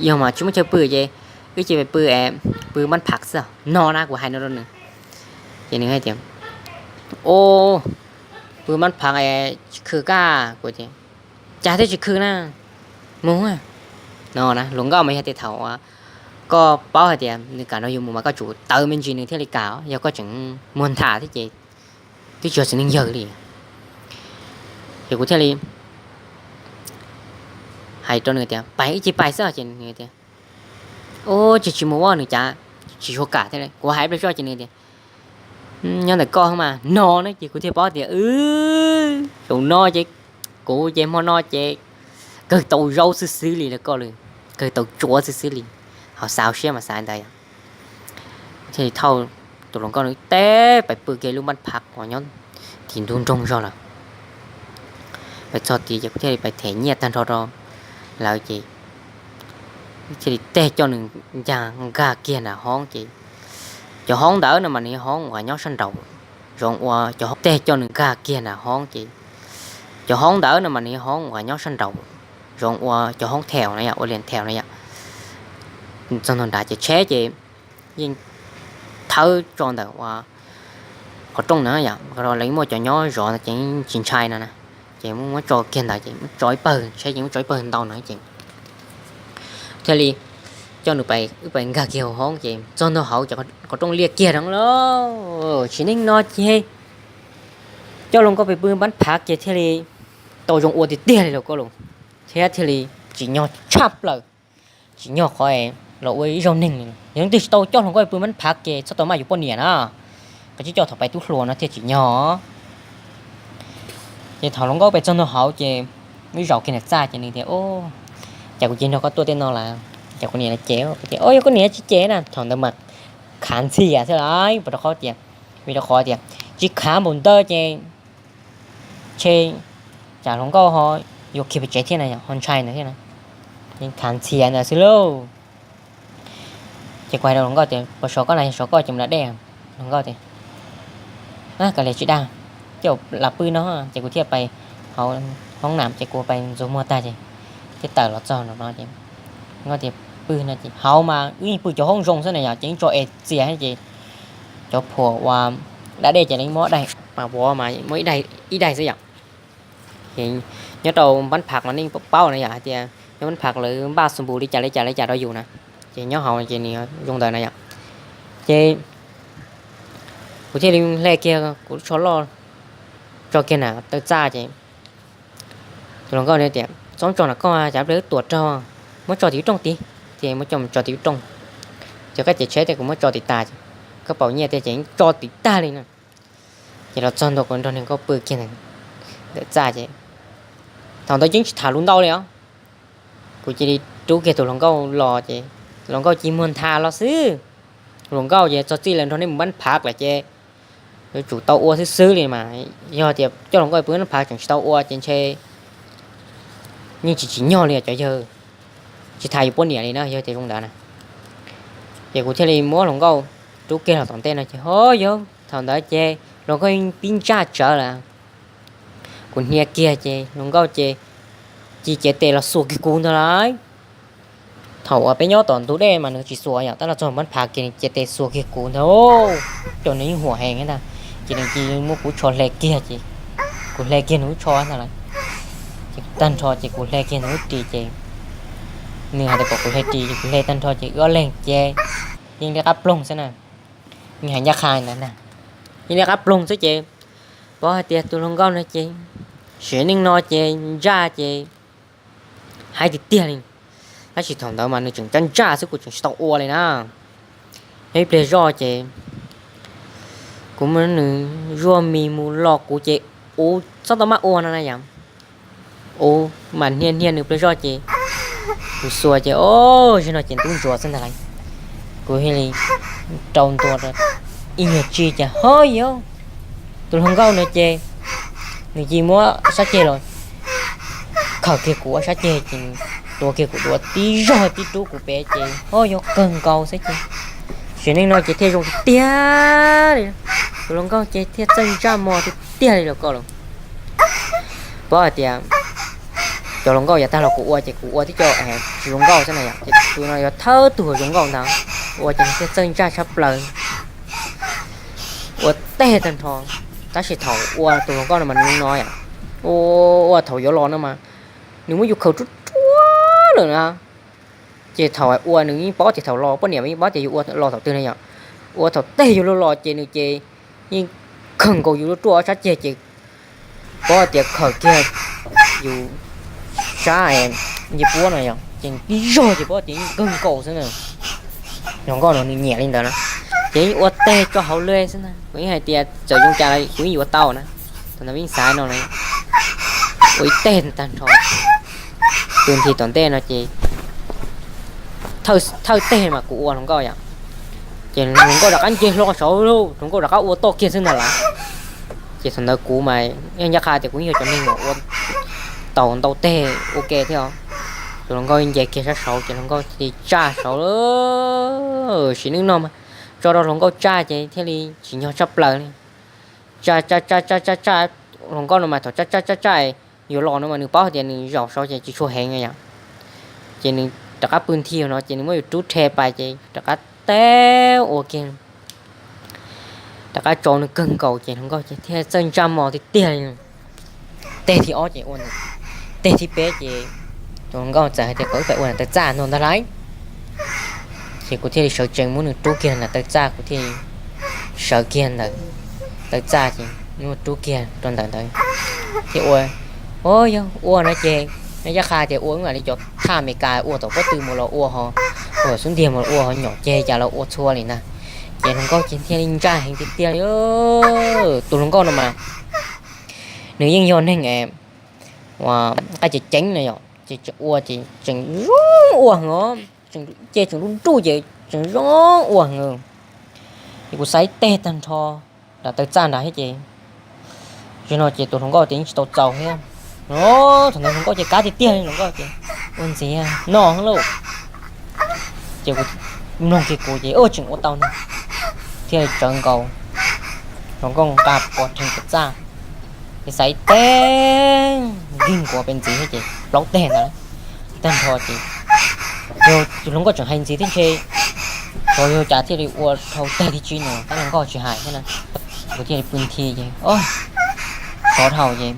Yog mas tsis muaj chaw pw ces wb cia li pw, pw npab phav xwb no na, kuv hais no rau nws. Ces nws hais tias o pw npab phav tsis khw kaj, kuv tias cas thiaj tsis khw na, mus no na. Hluas nkauj mas yog tias thaum koj paub hais tias nws kam nrog yus mus mas koj tsum tawv me ntsis nws thiaj li kam, yog koj tseem muag nthav thiab ces twb tsis yog txiv neej yawg li. Ces kuv thiaj li hais rau nws tias pais ib ce pais xwb ces nws tias u tsis tsis mus ua nws cas tsis tshua kam thiab. Kuv hais ib pliag zoj ces nws tias nyob ntawm koj mas no na, ces kuv thiaj paub tias zaum no ces kuv ces hmo no ces kawg tau zaub xwb xwb li lawm koj lawm, kawg tau tsuav xwb xwb li. Ho xav hauv siab mas xav li ntawd yom. Thiaj li thauj tus hluas nkauj nws teb pais pw kiag lub npab phav uas nyob tim ntug nroog zog lawm. Pais txog tid ces kuv thiaj li pais them nyiaj tag nrho rau lawv ces thiaj li teg coj nws ncaj nkag kiag nram hoob ces cov hoob ntawd no mas nws yog hoob uas nyob sab nraud, zoo ua cov teg coj nws nkag kiag nram hoob ces cov hoob ntawd no mas nws yog hoob uas nyob sab nraud, zoov ua cov hoob thev na yom, ua lias thev na yom. Txog ntua nrad ces tsheb ces yeej thawb tso ntawm ua qhov rooj na yom, lawv muaj cov nyob zov ces tsis ntshai no na. Ces muab tso kiag ntawd ces muab tso ib pawg, tsheb ces muab tso ib pawg ntau no ces thiaj li coj nws pais, wb pais nkag kiag hauv hoob ces txog ntua hauv ces qhov rooj liaj kiag dheev lawm. Sim neej no ces coj hluas nkauj pais pw npab phav ces thiaj li tau zoo ua tiag tiag li los koj los, thiab thiaj li tsim nyog tshaj plaws, tsim nyog qhov los ua ib zaug neeg li. Yog leej twg tsis tau coj hluas nkauj pw npab phav ces txhob tau maj yuav poj niam na, koj tsis coj thaum pais tub hluas no thiaj tsim nyog. Ces thaum hluas nkauj pais txog ntua hauv ces ib zaug kiag nws txaj ces nws tias, Cas kuv cia nrog koj tuaj tej no lawm, cas kuv niam lawv cem? Kuv tias, Yog koj niam tsis cem na. Thaum ntawd mas khav ntxhias xwb lauj, puas rau qhov tias, vim rau qhov tias tsis khav npaum ntawd ces ntshe cas hluas nkauj ho yuav khiav pem tsev thiab na, ho ntshai ntawd thiab na. Khav ntxhias ntawd xwb lauj. Ces kuv hais rau hluas nkauj tias, Puas sov koj na? Yog sov koj ces mus da dej. Hluas nkauj tias, Kav liam tsis da, coj lam pw no. Ces kuv thiaj pais hauv hoob nam ces kuv pais ntxuav muag tag ces thiaj tawm los txog no ces hluas nkauj tias, Pw no. Ces hauv mas wb yeej pw cov hoob zoo xwb na yom, ces yeej tso es txias ces cov phuam uas da dej ces yeej muab daim pas vov mas muaj ib daim xwb yom. Ces nyob rau npab phav mas nej paub na yom, hais tias nyob npab phav lawv npaj xu npus li cas li cas li cas rau yus na, ces nyob hauv ces nws zoo ntawd na yom. Ces kuv thiaj li hle kiag kuv lub tsho loj tso kiag na taw txaj ces tus hluas nkauj tias, Txhob tso na koj, cas pliag wb tuam raug, muab tso tim lub rooj tid. Ces muab coj mus tso tim lub rooj. Ces koj ces tsheb tias kuv muab tso tim tas ces koj paum nyiaj tiag ces tso tim tag li na. Ces los txog ntua kuv nrog hluas nkauj pw kiag ntawm txaj ces thaum ntawd yeej tsis tham lus ntau li os. Kuv cia li rub kiag tus hluas nkauj los ces hluas nkauj ci muag ntha los xwb. Hluas nkauj ces txog txij lawv nrog nej mus npab phav lawm ces yuav tsum tau ua xwb xwb li mas, yog tias coj hluas nkauj pw npab phav tseem tsis tau ua ces ntshe yeej tsis tsim nyog li cov yawg, tsis tas yuav poj niam li na yog tias zoo ntawd na. Ces kuv thiaj li muab hluas nkauj rub kiag los tom ntej no ces ho yog thaum ntawd ces hluas nkauj pib ntsaj tsawv lawm. Kuv hnia kiag ces hluas nkauj ces ci ciav tes los xuas kiag kuv ntag lauj. Thaum uas peb nyob tom ntug dej mas nws tsis xuas yom, tab los txog npab phav kiag nws ciav tes xuas kiag kuv ntag. Ces nws yeej huam heev ntag, ces nws cia li muab kuv tsho hle kiag ces kuv hle kiag nws lub tsho ntag lauj. Ces tag nrho ces kuv hle kiag nws lub ris ces nws hais tias kom kuv hle ris ces kuv hle tag nrho ces wb ob leeg ces yeej liab qab ploog xwb na. Nws hais ncaj qha ntawd ntag, yeej liab qab ploog xwb ces paub hais tias tus hluas nkauj no ces sim neej no ces ntsaj ces haib tiag tiag li. Tab sis thaum ntawd mas nws tseem ntsaj ntsaj xwb, kuv tseem tsis tau ua li na. Nyob ib pliag zoj ces kuv muab nws zuaj mis mus los kuv ces ua txhob tau maj ua no na yom. Ua mas hnia hnia nws pliag zoj ces kuv xuas ces o, zaum no ces ntub ntsuav xwb ntag lauj. Kuv thiaj li rau ntua rau ib nyuag tsi ces ho yog tus hluas nkauj no ces nws cia li muab sab ceg los khaws kiag kuv ob sab ceg ces tua kiag kuv duav tib zog tib rub kuv pem ces ho yog kawg nkaus xwb ces sim neej no ces thiaj zoo tiag tiag li. Tus hluas nkauj ces thiaj txawj ntsaj mos tiag tiag li los koj los. Paub hais tias cov hluas nkauj yav tag los kuv ua ces kuv ua tib co tsis zoo nkauj xwb na yom, ces tus no yog thawj tug zoo nkauj ntag, ua ces nws thiaj txawj ntsaj tshaj plaws. Ua teg tag nrho, tab sis thaum ua tus hluas nkauj no mas nws no yom, ua ua thaum yuav los no mas nws muab yus khaws ruaj ruaj lawm na. Ces thaum ua nws yeej paub tias thaum los poj niam yeej paub tias yus ua los thaum twg na yom. Ua thaum teg yus los los ces nws ces yeej khaws nkaus yus lub ruaj ob sab ceg ces paub tias khaws kiag yus sab nce puab no yom, ces tib zog ces paub tias yeej kawg nkaus xwb na. Hluas nkauj no nws nyiam li ntawd na, ces yeej ua teg tso hauv lawm xwb na. Kuv yeej hais tias txawm zoo cas los kuv yeej yuav tau na. Thaum ntawd yeej xav no na, ua ib teg tag nrho, tus nthi tom ntej no ces thawj teg mas kuv ua hluas nkauj yom, ces hluas nkauj rov qab nce hlo saud, hluas nkauj rov qab ua toj kiag xwb ntag lauj. Ces thaum ntawd kuv mas yeej ncaj qha tias kuv yeej yog cov neeg uas ua tau ntau teg ua ke thiab os. Tus hluas nkauj nce kiag sab saud ces hluas nkauj thiaj li tsaj saud. Sim neej no mas tso rau hluas nkauj tsaj ces thiaj li tsim nyog tshaj plaws li. Tsaj tsaj tsaj tsaj tsaj tsaj, hluas nkauj no mas thaum tsaj tsaj tsaj tsaj yuav los no mas nws paub hais tias nws zaum saud ces tsis tshua heev yom. Ces nws rov qab pw nthi no ces nws muab yus rub rhe pais ces rov qab teb ua kiag, rov qab tso nws kawg nkaus ces hluas nkauj ces thiaj txawj ntsaj mos tiag tiag li. Teg thib ob ces ua, teg thib peb ces tus hluas nkauj txawm hais tias kom wb pais ua ntawm taw txaj no ntag lauj. Ces kuv thiaj li sawv tsees muab nws rub kiag ntawm taw txaj, kuv thiaj li sawv kiag ntawm taw txaj ces muab rub kiag rau ntawm ntawd thiaj ua, o yog ua no ces no yaj qha tias ua ib mam li cov thaj Amelikas ua tom pob tw mus los ua ho, ua xub ntiag mus los ua ho, nyom ceg cas los ua txhua li ntag. Ces hluas nkauj ces thiaj li ntsaj heev tiag tiag li. Tus hluas nkauj no mas nws yeej yog neeg uas qaj ceev ceev no yom, ces tseem ua ces tseem zoo ua heev os, ces tseem nruj nruj ces tseem zoo ua heev. Ces kuv xaiv teg tag nrho nram taw txaj nrad thiab ces, zaum no ces tus hluas nkauj ces yeej tsis tau txaus thiab. Thaum ntawd hluas nkauj ces kab tiag tiag li, hluas nkauj ces ua ntxiv noj lauj. Ces kuv mloog kiag kuv ces ua tseem ua tau no, thiaj li tsawv nkaus, hluas nkauj nqa pov rhees taw txaj, ces xaiv teg nkig nkuav pes ntxiv thiab ces plaub teg ntawd tag nrho ces yog hluas nkauj tseem hais ntxiv thiab ntshe, tsuas yog cas thiaj li ua dhau teg thib tsib no tab hluas nkauj tsis hais thiab na. Kuv thiaj li pw nthi ces sov dhau ces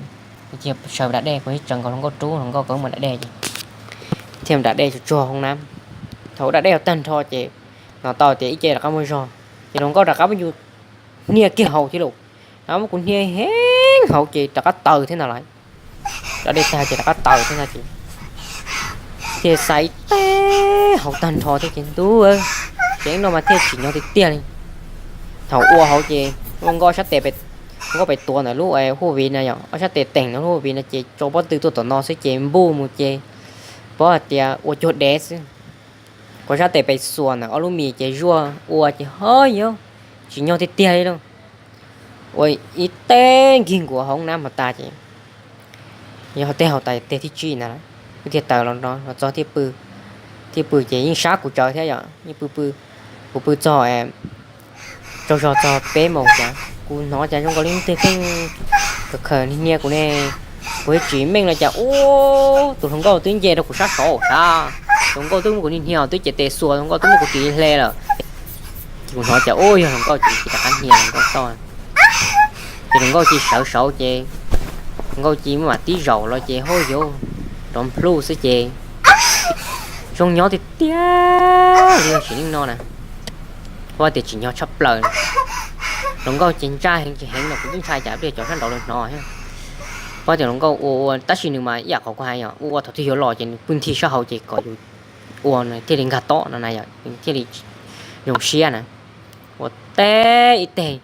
kuv thiaj sawv da dej, kuv thiaj tsawv nkaus hluas nkauj rub hluas nkauj kom mus da dej ces thiaj da dej tsuag tsuag hoob nab. Thaum da dej tag nrho ces hnov tau tias ib ce rov qab muaj zog, ces hluas nkauj rov qab muab yus hnia kiag hauv thiab lauj. Rov qab muab kuv hnia heev hauv ces rov qab taws thiab ntag lauj. Da dej tag ces rov qab taws thiab ntag ces thiaj xaiv teg hauv tag nrho thiab ces ntuj, ces no mas thiaj tsim nyog tiag tiag li. Thaum ua hauv ces ua nkauj sab tes, nkauj pem tuav ntawm lub huj viv na yom, ob sab tes teem ntawm lub huj viv no ces tso pob tw tuaj tom no xwb ces npuj mus ces paub hais tias ua cuag dev xwb. Kuv sab tes pem xuas ntawm ob lub mis ces zuaj ua ces ho yog tsim nyog tiag tiag li lauj. Ua ib teg nkig nkuav hauv nab hmo tas ces yog teg hauv tas teg thib tsib ntag, wb thiaj taws los no los txog thiaj pw. Thiaj pw ces yeej sab kuv tsawv thiab yom, yeej pw pw, kuv pw txog tsaug zog txog peb moos cas kuv hnov cas zoo nkaus li leej twg pheej khaws khaws hnia kuv ne. Kuv tsis meej los cas ub, tus hluas nkauj twb nce rau kuv sab saud sab, tus hluas nkauj twb muab kuv hnia hnia twb ces tes xuas, tus hluas nkauj twb muab kuv ris hle lawm. Ces kuv hnov cas ub yog hluas nkauj ces rov qab hnia hluas nkauj toj. Ces hluas nkauj cia sawv saud ces hluas nkauj cia muab mam tib zaum los ces hauj yuav rov nplhuj xwb ces zoo nyob tiag tiag li sim neej no na. Paub tias tsim nyog tshaj plaws. Hluas nkauj ces ntsaj heev tsis heev no kuv twb ntshai cas pliag cov sab nraud lawv hnov thiab. Paub tias hluas nkauj ua ua tab sis nws mas ib yam qhov kuv hais yom, ua ua thaum twg yuav los ces nws pw nthi sab hauv ces kom yus ua thiaj li nkag tob no na yom, thiaj li zoo siab na. Ua teb ib teg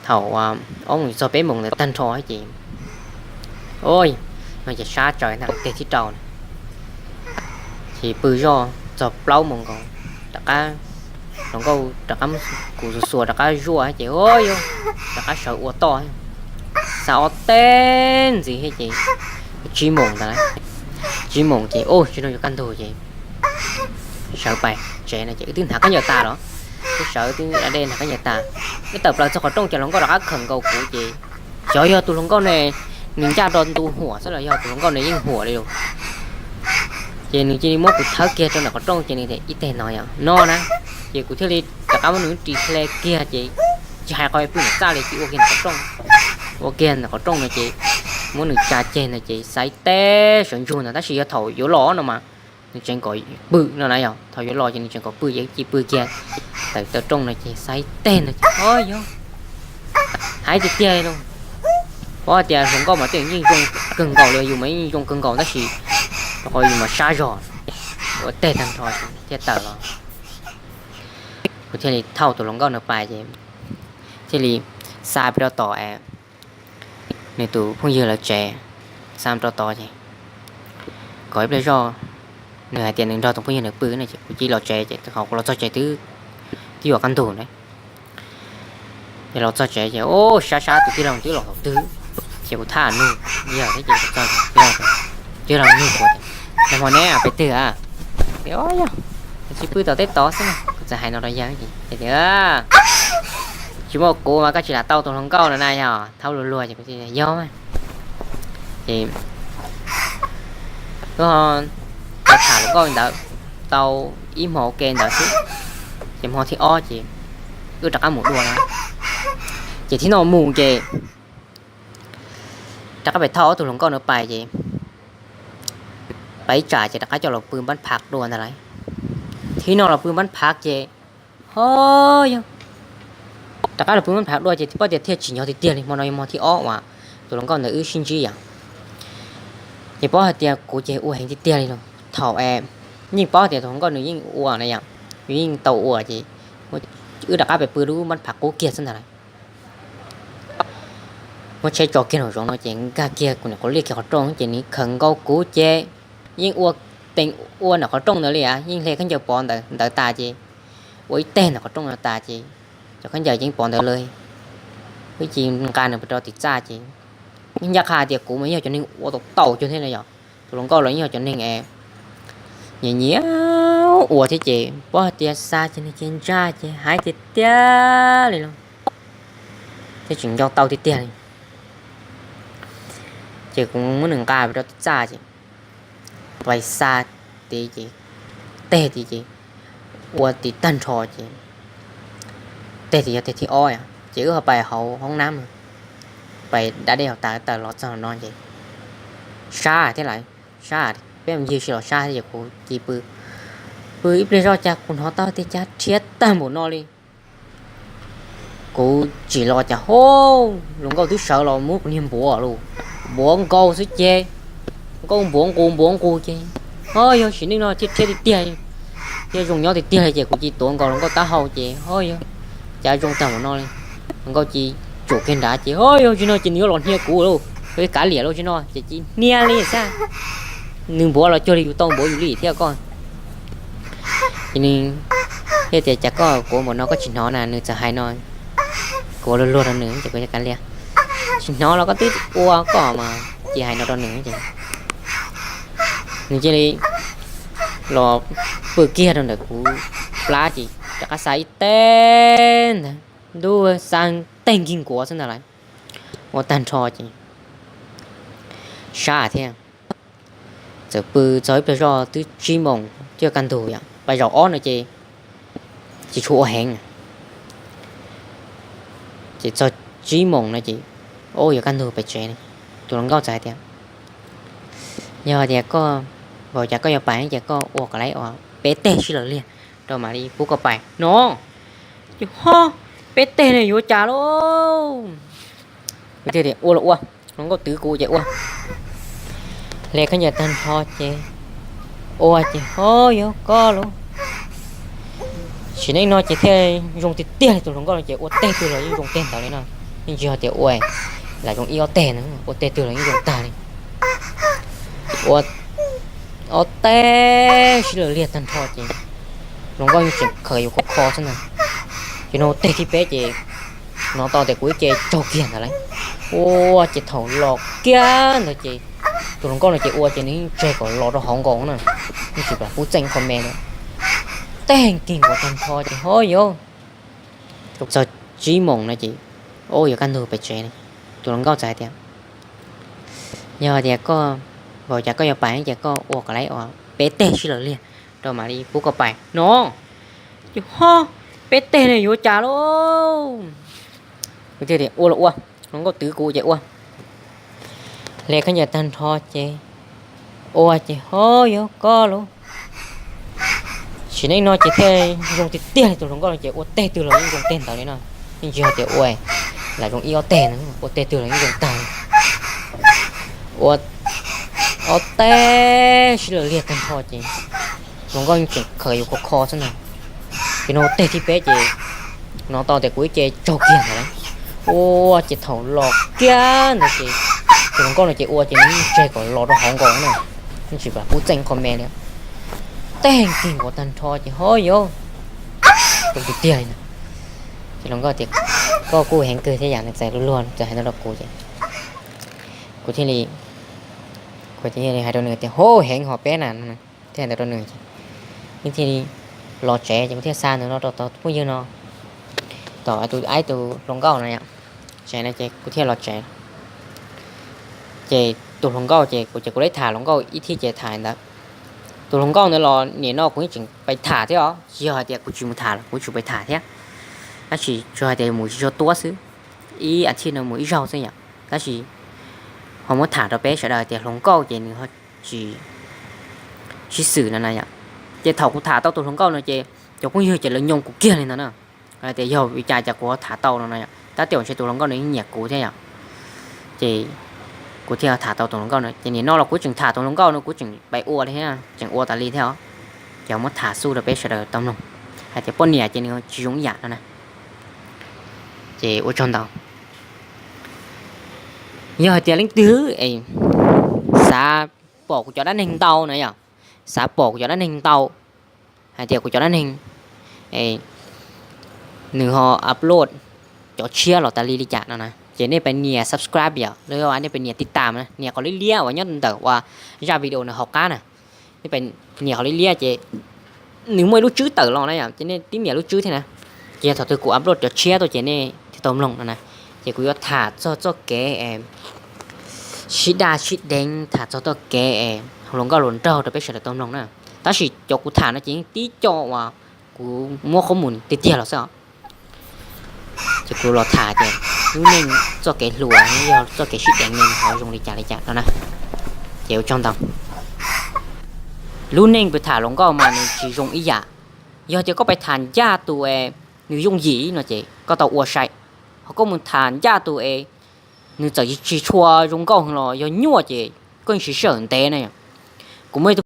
thaum ob moos txog peb moos ntawd tag nrho ces, ua no ces sab tsawv ntag, teg thib rau na. Ces pw zoj txog plaub moos nkaus, rov qab, hluas nkauj rov qab, kuv xuas xuas rov qab zuaj ces ua yuav rov qab sawv ua toj, xa ob teg ntxiv thiab ces tsib moos ntawd, tsib moos ces ua tsis no yuav kaj ntug ces sawv pais tsev no ces wb twb hnav khaub ncaws tas los, twb sawv twb da dej hnav khaub ncaws tas, wb tawm plaws txog qhov rooj ces hluas nkauj rov qab khawm nkaus kuv ces xyov yog tus hluas nkauj ne nws ncaj rau ntu huam xwb los yog tus hluas nkauj ne yeej huam li lawm. Ces nws cia li muab kuv thawb kiag rau ntawm qhov rooj ces nws tias ib teg no yom no na, ces kuv thiaj li rov qab muab nws ris hle kiag ces tsis hais qhov pw ntawm txaj li ces ua kiag ntawm qhov rooj, ua kiag ntawm qhov rooj no ces muab nws tsa ceg ntawd ces xaiv teb sawv ntsug ntawd tab sis yog thaum yuav los no mas nws tseem kom pw no na yom, thaum yuav los ces nws tseem kom pw ces cia pw kiag tawm taw rooj no ces xaiv teg ntawd ces o yog hais tiag tiag li no. Paub tias hluas nkauj mas twb yeej zoo kawg nkaus li, yus mas yeej zoo kawg nkaus tab sis rau qhov yus mas sab zog, ua teg tag nrho thiaj tawm los. Kuv thiaj li thauj tus hluas nkauj no pais ces thiaj li xa pem rau tom nws tus phooj ywg lawv tsev, xa rau tod ces kom ib pliag zoj nws hais tias nws nrog tus phooj ywg nws pw no ces kuv cia li los tsev ces qhov kuv los txog tsev twb, twb yuav kaj ntug na. Ces los txog tsev ces ub sab sab tus tij laug twb los thaum twg, ces kuv thab nug yawg thiab ces tij laug nug kuv tias, nag hmo neb pem twg a? Ces o yog tsis pw tom teb tod xwb, kuv txawm hais no rau yawg ces tias tsis muaj kuv mas koj tsis lam tau tus hluas nkauj no na, yog thaub luag luag ces kuv tias yog mas. Ces wb ho tham hluas nkauj li ntawd tau ib hmo ua ke ntawd xwb, ces hmo thib ob ces wb rov qab mus dua na. Ces thib no mus ces rov qab pem thauj ob tug hluas nkauj no pais ces pais ib tsam ces rov qab coj los pw npab phav dua ntag lauj. Thib no los pw npab phav ces ho yog rov qab los pw npab phav dua ces pob tias thiaj tsim nyog tiag tiag li. Hmo no yog hmo thib ob uas tus hluas nkauj ntawd wb sib ntsib yom. Ces paub hais tias kuv ces ua heev tiag tiag li los thaum es yeej paub tias tus hluas nkauj nws yeej ua na yom, nws yeej tau ua ces wb rov qab pais pw lub npab phav qub kiag xwb ntag lauj. Muab tsheb tso kiag nraum zoov no ces nkag kiag kuv niam qhuav liaj kiag qhov rooj ces nws khaws nkaus kuv ces yeej ua tees ua nram qhov rooj ntawd li, yeej hle khaub ncaws pov ntawd tas ces ua ib teg nram qhov rooj no tas ces cov khaub ncaws yeej pov ntawd lawm. Wb cia nqa nws pes rau tim txaj ces ncaj qha tias kuv mas yog cov neeg ua tau tau cuag thiab no yom. Tus hluas nkauj los yog cov neeg es nyiam nyiam ua thiab ces paub hais tias xa ces nws ces ntsa ces hais tiag tiag li los thiab tseem nco tau tiag tiag li. Ces kuv muab nws nqa pes rau tim txaj ces pais xa tid ces teg tid ces ua tim tag nrho ces teg tid yog teg thib ob ces wb ho pais hauv hoob nab, pais da dej haus tas tawm los txog no ces sab thiab lawm, sab peb mus ncig sib los sab thiab ces kuv cia pw, pw ib pliag zoj cas kuv hnov tau tias cas rhiab tag npaum no li. Kuv tsim los cas ho hluas nkauj twb sawv los muab kuv niag npuav lauj, npuav nkaus xwb ces nkauj npuav nqus npuav nqus ces ho yog sim neej no thiaj rhiab tiag tiag, thiaj zoo nyob tiag tiag li ces kuv cia tuav nkaus hluas nkauj taub hau ces ho yog cas zoo tag npaum no li. Hluas nkauj cia tsum kiag nrad ces ho yog tsis no ces nws yuav los hnia kuv lauj, kav liam lauj tsis no ces cia hnia li xwb. Nws npuav los cuag li yus tau npuav yus li thiab koj. Ces nws thiaj tias cas koj kuav npaum no koj tsis hnov na, nws txawm hais no, kuav luag luag rau nws ces kuv kav liam, tsis hnov los koj twb ua koj mas, cia hais no rau nws ces nws cia li los pw kiag rau ntawm kuv plab ces rov qab xa ib teg ntag, ntuj xa teg nkig nkuav xwb ntag lauj. Ua tag nrho ces sab thiab. Txawm pw txog ib pliag zoj twb tsib moos twb kaj ntug yom, pais zaum ob no ces tsis tshua ua heev. Ces txog tsib moos no ces ua yuav kaj ntug pem tsev, tus hluas nkauj txawm hais tias, yog tias koj, ua cas koj yuav pais ces koj ua kom laiv ua peb teg sib law liag rau mam li pub koj pais no. Ces ho, peb teg ne yuav cas lauj. Kuv thiaj tias ua los ua, hluas nkauj twv kuv ces ua. Hle khaub ncaws tag nrho ces ua ces ho yog koj lauj. Sim neej no ces thiaj zoo tiag tiag li, tus hluas nkauj no ces ua teg twg los yeej zoo teg ntawd li no. Yeej tsis yog tias ua lam zoo ib ob teg na, ua teg twg los yeej zoo tag li. Ua ob teg sib law liag tag nrho ces hluas nkauj yeej tseem khaws yus khov kho xwb ntag. Ces no teg thib peb ces hnov tau tias kuv ib ce tsaug kiag ntawd lauj. Ua ces thaum los kiag ntawd ces tus hluas nkauj no ces ua ces nws yeej tseg kom los rau hauv nkaus na, yeej tsis pub txeej qho me li. Teg nkig nkuav tag nrho ces ho yog txog tsib moos no ces ua yuav kaj ntug pem tsev, tus hluas nkauj txawm hais tias, yog tias koj, ua cas koj yuav pais ces koj ua kom laiv ua peb teg sib law liag rau mam li pub koj pais no. Ces ho, peb teg ne yuav cas lauj. Kuv thiaj tias ua los ua, hluas nkauj twv kuv ces ua. Hle khaub ncaws tag nrho ces ua ces ho yog koj lauj. Sim neej no ces thiaj zoo tiag tiag li, tus hluas nkauj no ces ua teg twg los yeej zoo teg ntawd li no. Yeej tsis yog tias ua lam zoo ib ob teg na, ua teg twg los yeej zoo tag li. Ua ob teg sib law liag tag nrho ces hluas nkauj yeej tseem khaws yus khov kho xwb ntag. Ces no teg thib peb ces hnov tau tias kuv ib ce tsaug kiag ntawd lauj. Ua ces thaum los kiag ntawd ces tus hluas nkauj no ces ua ces nws yeej tseg kom los rau hauv nkaus na, yeej tsis pub txeej qho me li. Teg nkig nkuav tag nrho ces ho yog zoo tiag tiag li. Ces hluas nkauj tias, koj kuj heev kawg thiab yam, nws txawm luag luag txawm hais ntawd rau kuv ces kuv thiaj li, kuv thiaj li hais rau nws tias, ho heev ho peb na, thiaj hais ntawd rau nws ces nws thiaj li los tsev ces kuv thiaj xa nws no rau tom tus phooj ywg no, tom tus aib tus hluas nkauj no yom, tsev no ces kuv thiaj los tsev. Ces Tus hluas nkauj ces kuv ces kuv lej tham hluas nkauj ib thiab ces tham ntawd. Tus hluas nkauj ntawd los nim no kuv yeej tseem pais tham thiab os, tsis yog hais tias kuv tsis mus tham los kuv tseem pais tham thiab. Tab sis tsuas hais tias mus tsis tshua tuab xwb, ib as thiv no mus ib zaug xwb yom. Tab sis ho muab tham rau peb sawv daws tias hluas nkauj ces nws ho tsis sib xws no na yom. Ces thaum kuv tham tau tus hluas nkauj no ces cov phooj ywg ces lawv nyoo kuv kiag li ntawd na. Tias yog vim cas cas kuv ho tham tau no no yom, tab tias ntshe tus hluas nkauj no yeej nyiam kuv thiab yom. Ces kuv thiaj tham tau tus hluas nkauj no ces nim no los kuv tseem tham tus hluas nkauj no kuv tseem pais ua li thiab, tseem ua tas li thiab os. Ces muab tham xub rau peb sawv daws tau mloog hais tias poj niam ces nws tsis zoo ib yam no na. Ces ua tsaug ntau. Yog hais tias leej twg es xav pom kuv cov dab neeg ntau na yom, xav pom kuv cov dab neeg ntau hais tias kuv cov dab neeg nws ho upload cov tshiab los tas li li cas no na, ces nej pab nias subscribe yom, los yog nej pab nias tib tam na, nias qhov liab liab uas nyob ntawm uas zaj video nws hauv qab na. Nej pab nias qhov liab liab ces nws muaj ib lub tswb tawm los na yom, ces nej tib nias lub tswb thiab na. Ces yog thaum twg kuv upload cov tshiab tuaj ces nej thiaj tau mloog no na. Ces kuv yuav tham txog txoj kev sib daj sib deev, tham txog txoj kev hluas nkauj hluas nraug rau peb sawv daws tau mloog na. Tab sis cov kuv tham no ces yeej tib co uas kuv muab qhob mus tiag tiag los xwb os. Ces kuv los tham tias lub neej txoj kev hluas yog txoj kev sib deev ne ho zoo li cas li cas no na. Ces ua tsaug ntau. Lub neej peb tham hluas nkauj mas nws tsis zoo ib yam. Yog tias koj pais tham ncaj tus es nws yooj yim no ces koj tau ua sai, ho koj mus tham ncaj tus es nws txawm tsis tshua zoo nkauj los yog nyuaj ces koj yeej siv sij hawm ntev na. Kuv muaj ib tug